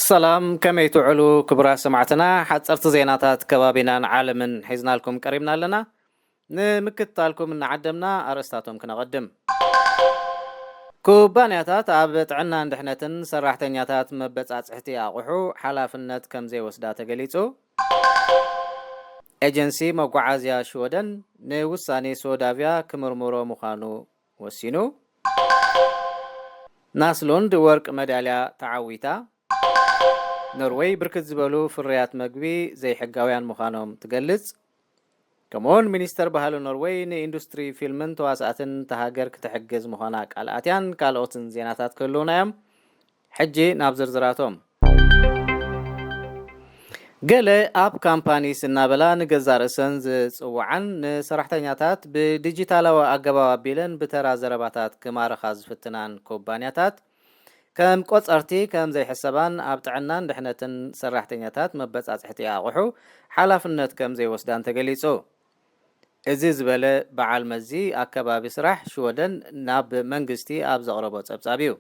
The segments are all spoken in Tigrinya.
ሰላም፣ ከመይ ትውዕሉ ክቡራት ሰማዕትና? ሓጸርቲ ዜናታት ከባቢናን ዓለምን ሒዝናልኩም ቀሪብና ኣለና። ንምክትታልኩም እናዓደምና ኣርእስታቶም ክነቐድም። ኩባንያታት ኣብ ጥዕናን ድሕነትን ሰራሕተኛታት መበጻጽሕቲ ኣቑሑ ሓላፍነት ከም ዘይወስዳ ተገሊጹ። ኤጀንሲ መጓዓዝያ ሽወደን ንውሳኔ ስወዳቪያ ክምርምሮ ምዃኑ ወሲኑ። ናስሉንድ ወርቂ መዳልያ ተዓዊታ። ኖርወይ ብርክት ዝበሉ ፍርያት መግቢ ዘይሕጋውያን ምዃኖም ትገልጽ። ከምኡውን ሚኒስተር ባህሊ ኖርወይ ንኢንዱስትሪ ፊልምን ተዋሳእትን እታ ሃገር ክትሕግዝ ምዃና ቃል ኣትያን ካልኦትን ዜናታት ክህልዉና እዮም። ሕጂ ናብ ዝርዝራቶም። ገለ ኣብ ካምፓኒስ እናበላ ንገዛእ ርእሰን ዝጽውዓን ንሰራሕተኛታት ብዲጂታላዊ ኣገባብ ኣቢለን ብተራ ዘረባታት ክማርኻ ዝፍትናን ኩባንያታት ከም ቆጸርቲ ከም ዘይሕሰባን ኣብ ጥዕናን ድሕነትን ሰራሕተኛታት መበጻጽሕቲ ኣቑሑ ሓላፍነት ከም ዘይወስዳን ተገሊጹ። እዚ ዝበለ በዓል መዚ ኣከባቢ ስራሕ ሽወደን ናብ መንግስቲ ኣብ ዘቕረቦ ጸብጻብ እዩ።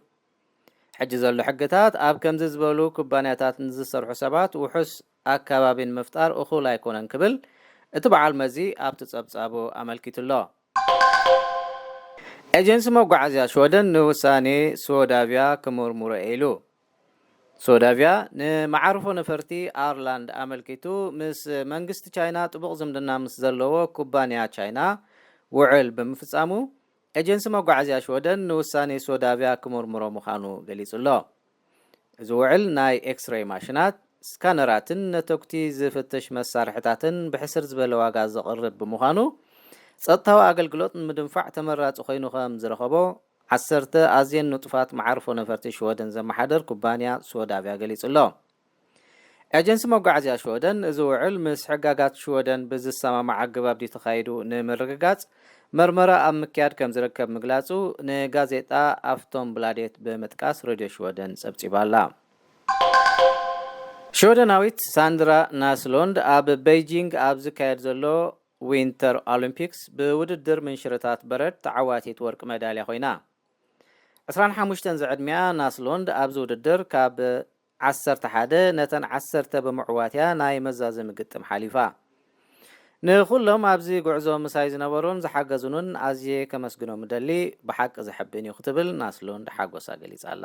ሕጂ ዘሎ ሕግታት ኣብ ከምዚ ዝበሉ ኩባንያታት ንዝሰርሑ ሰባት ውሑስ ኣከባቢ ንምፍጣር እኹል ኣይኮነን ክብል እቲ በዓል መዚ ኣብቲ ጸብጻቡ ኣመልኪቱ ኣሎ። ኤጀንሲ መጓዓዝያ ሽወደን ንውሳኔ ስወዳቪያ ክምርምሮ ኢሉ። ስወዳቪያ ንመዓርፎ ነፈርቲ ኣርላንድ ኣመልኪቱ ምስ መንግስቲ ቻይና ጥቡቕ ዝምድና ምስ ዘለዎ ኩባንያ ቻይና ውዕል ብምፍጻሙ፣ ኤጀንሲ መጓዓዝያ ሽወደን ንውሳኔ ስወዳቪያ ክምርምሮ ምዃኑ ገሊጹ ኣሎ። እዚ ውዕል ናይ ኤክስሬይ ማሽናት፣ ስካነራትን ነተጉቲ ዝፍትሽ መሳርሕታትን ብሕስር ዝበለ ዋጋ ዘቕርብ ብምዃኑ፣ ጸጥታዊ ኣገልግሎት ንምድንፋዕ ተመራጺ ኮይኑ ከም ዝረኸቦ ዓሰርተ ኣዝየን ንጡፋት መዓርፎ ነፈርቲ ሽወደን ዘመሓደር ኩባንያ ስወዳቪያ ገሊጹ ኣሎ። ኤጀንሲ መጓዓዝያ ሽወደን፣ እዚ ውዕል ምስ ሕጋጋት ሽወደን ብዝሰማማዕ ኣገባብ ድዩ ተኻይዱ ንምርግጋጽ መርመራ ኣብ ምክያድ ከም ዝርከብ ምግላጹ ንጋዜጣ ኣፍቶንብላዴት ብምጥቃስ ሬድዮ ሽወደን ጸብጺባ ኣላ። ሽወደናዊት ሳንድራ ናስሎንድ ኣብ ቤይጂንግ ኣብ ዝካየድ ዘሎ ዊንተር ኦሊምፒክስ ብውድድር ምንሽርታት በረድ ተዓዋቲት ወርቂ መዳልያ ኮይና። ዕስራን ሓሙሽተን ዝዕድሚኣ ናስሎንድ ኣብዚ ውድድር ካብ ዓሰርተ ሓደ ነተን ዓሰርተ ብምዕዋትያ ናይ መዛዘሚ ግጥም ሓሊፋ። ንኹሎም ኣብዚ ጉዕዞ ምሳይ ዝነበሩን ዝሓገዙንን ኣዝየ ከመስግኖም እደሊ፣ ብሓቂ ዘሐብን እዩ ክትብል ናስሎንድ ሓጎሳ ገሊጻ ኣላ።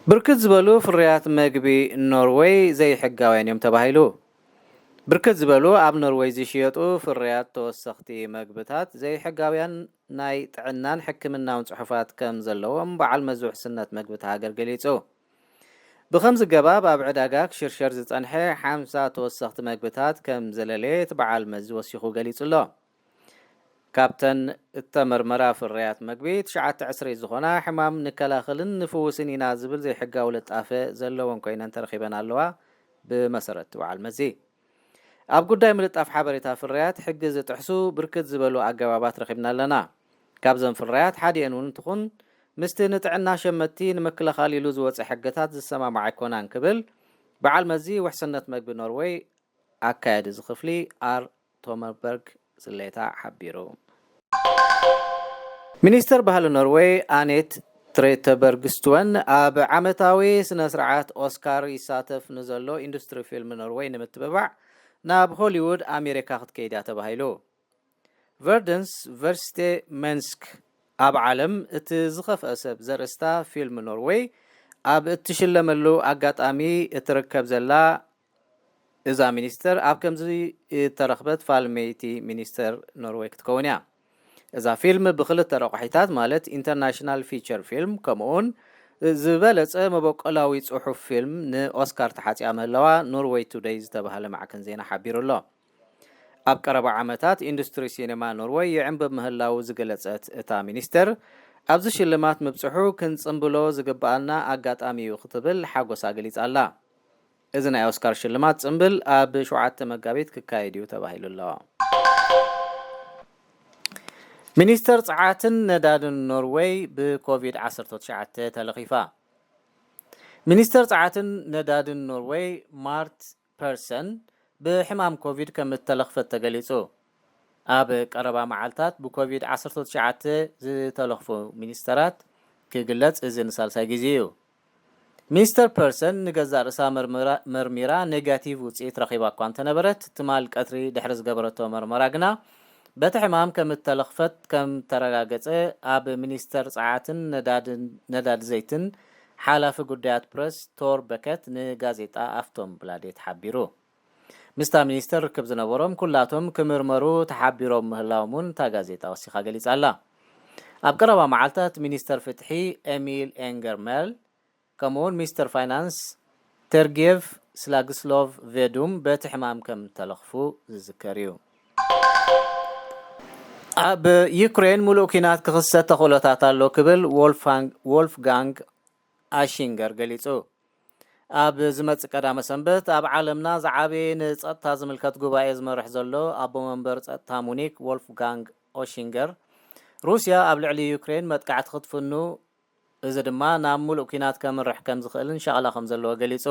ብርክት ዝበሉ ፍርያት መግቢ ኖርወይ ዘይሕጋውያን እዮም ተባሂሉ። ብርክት ዝበሉ ኣብ ኖርወይ ዝሽየጡ ፍርያት ተወሰኽቲ መግብታት ዘይሕጋውያን ናይ ጥዕናን ሕክምናውን ጽሑፋት ከም ዘለዎም በዓል መዚ ውሕስነት መግቢ እታ ሃገር ገሊጹ። ብኸምዚ ገባብ ኣብ ዕዳጋ ክሽርሸር ዝጸንሐ ሓምሳ ተወሰኽቲ መግብታት ከም ዘለለየ እቲ በዓል መዚ ወሲኹ ገሊጹ ኣሎ። ካብተን እተመርመራ ፍርያት መግቢ ትሽዓተ ዕስሪ ዝኾና ሕማም ንከላኸልን ንፍውስን ኢና ዝብል ዘይሕጋዊ ልጣፈ ዘለወን ኮይነን ተረኺበን ኣለዋ። ብመሰረት እቲ በዓል መዚ ኣብ ጉዳይ ምልጣፍ ሓበሬታ ፍርያት ሕጊ ዝጥሕሱ ብርክት ዝበሉ ኣገባባት ረኺብና ኣለና። ካብዘን ፍርያት ሓዲአን እውን እንትኹን ምስቲ ንጥዕና ሸመትቲ ንምክልኻል ኢሉ ዝወፀ ሕግታት ዝሰማማዕ ኣይኮናን ክብል በዓል መዚ ውሕስነት መግቢ ኖርወይ ኣካያዲ እዚ ክፍሊ ኣር ቶመርበርግ ስሌታ ሓቢሩ። ሚኒስተር ባህሊ ኖርወይ ኣኔት ትሬተበርግስትወን ኣብ ዓመታዊ ስነ ስርዓት ኦስካር ይሳተፍ ንዘሎ ኢንዱስትሪ ፊልም ኖርወይ ንምትብባዕ ናብ ሆሊውድ ኣሜሪካ ክትከይድ እያ ተባሂሉ። ቨርደንስ ቨርስቴ መንስክ ኣብ ዓለም እቲ ዝኸፍአ ሰብ ዘርእስታ ፊልም ኖርወይ ኣብ እትሽለመሉ ኣጋጣሚ እትርከብ ዘላ እዛ ሚኒስተር ኣብ ከምዚ እተረኽበት ፋልመይቲ ሚኒስተር ኖርወይ ክትከውን እያ። እዛ ፊልም ብክልተ ረቋሒታት ማለት ኢንተርናሽናል ፊቸር ፊልም ከምኡውን ዝበለጸ መበቆላዊ ጽሑፍ ፊልም ንኦስካር ተሓጺኣ ምህላዋ ኖርወይ ቱደይ ዝተባህለ ማዕከን ዜና ሓቢሩ ኣሎ። ኣብ ቀረባ ዓመታት ኢንዱስትሪ ሲኔማ ኖርወይ ይዕንብብ ምህላዉ ዝገለጸት እታ ሚኒስተር፣ ኣብዚ ሽልማት ምብጽሑ ክንጽምብሎ ዝግብኣና ኣጋጣሚ እዩ ክትብል ሓጎሳ ገሊጻ ኣላ። እዚ ናይ ኦስካር ሽልማት ጽምብል ኣብ ሸውዓተ መጋቢት ክካየድ እዩ ተባሂሉ ኣሎ። ሚኒስተር ጸዓትን ነዳድን ኖርወይ ብኮቪድ ዓሰርተ ትሽዓተ ተለኺፋ። ሚኒስተር ጸዓትን ነዳድን ኖርወይ ማርት ፐርሰን ብሕማም ኮቪድ ከም እተለኽፈት ተገሊጹ። ኣብ ቀረባ መዓልታት ብኮቪድ ዓሰርተ ትሽዓተ ዝተለኽፉ ሚኒስተራት ክግለጽ እዚ ንሳልሳይ ግዜ እዩ። ሚስተር ፐርሰን ንገዛእ ርእሳ መርሚራ ኔጋቲቭ ውፅኢት ረኺባ እኳ እንተነበረት፣ ትማል ቀትሪ ድሕሪ ዝገበረቶ መርመራ ግና በቲ ሕማም ከም እተለኽፈት ከም ተረጋገጸ ኣብ ሚኒስተር ጸዓትን ነዳዲ ዘይትን ሓላፊ ጉዳያት ፕረስ ቶር በከት ንጋዜጣ ኣፍቶንብላዴት ሓቢሩ። ምስታ ሚኒስተር ርክብ ዝነበሮም ኩላቶም ክምርመሩ ተሓቢሮም ምህላዎም እውን እታ ጋዜጣ ወሲኻ ገሊጻ ኣላ። ኣብ ቀረባ መዓልታት ሚኒስተር ፍትሒ ኤሚል ኤንገርመል ከምኡውን ሚስተር ፋይናንስ ተርጌቭ ስላግስሎቭ ቬዱም በቲ ሕማም ከም ተለኽፉ ዝዝከር እዩ። ኣብ ዩክሬን ሙሉእ ኲናት ክኽሰት ተኽእሎታት ኣሎ ክብል ዎልፍጋንግ ኣሺንገር ገሊጹ። ኣብ ዝመጽእ ቀዳመ ሰንበት ኣብ ዓለምና ዝዓበየ ንጸጥታ ዝምልከት ጉባኤ ዝመርሕ ዘሎ ኣቦ መንበር ጸጥታ ሙኒክ ዎልፍጋንግ ኦሺንገር፣ ሩስያ ኣብ ልዕሊ ዩክሬን መጥቃዕቲ ክትፍኑ፣ እዚ ድማ ናብ ሙሉእ ኲናት ከምርሕ ከም ዝኽእልን ሻቕላ ከም ዘለዎ ገሊጹ።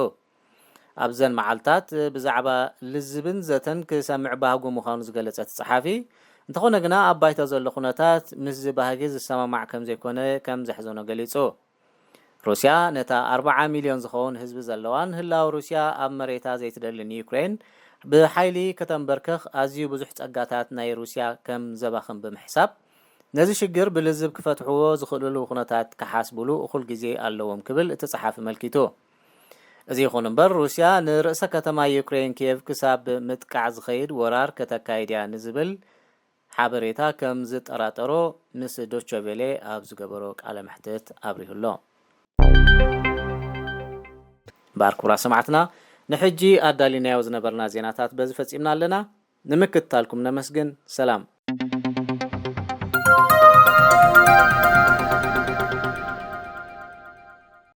ኣብዘን መዓልታት ብዛዕባ ልዝብን ዘተን ክሰምዕ ባህጉ ምዃኑ ዝገለጸ እቲ ጸሓፊ፣ እንተኾነ ግና ኣብ ባይታ ዘሎ ኩነታት ምስዚ ባህጊ ዝሰማማዕ ከም ዘይኮነ ከም ዘሕዘኖ ገሊጹ። ሩስያ ነታ ኣርብዓ ሚልዮን ዝኸውን ህዝቢ ዘለዋን ህላወ ሩስያ ኣብ መሬታ ዘይትደልን ዩክሬን ብሓይሊ ከተንበርክኽ ኣዝዩ ብዙሕ ጸጋታት ናይ ሩስያ ከም ዘባኽን ብምሕሳብ፣ ነዚ ሽግር ብልዝብ ክፈትሕዎ ዝኽእልሉ ኩነታት ክሓስብሉ እኹል ግዜ ኣለዎም ክብል እቲ ጸሓፊ መልኪቱ። እዚ ይኹን እምበር ሩስያ ንርእሰ ከተማ ዩክሬን ኪየቭ ክሳብ ምጥቃዕ ዝኸይድ ወራር ከተካይድ እያ ንዝብል ሓበሬታ ከም ዝጠራጠሮ ምስ ዶቸቬሌ ኣብ ዝገበሮ ቃለ መሕትት ኣብሪሁ ኣሎ። እምበኣር ክቡራት ሰማዕትና፣ ንሕጂ ኣዳሊናዮ ዝነበርና ዜናታት በዚ ፈጺምና ኣለና። ንምክትታልኩም ነመስግን። ሰላም።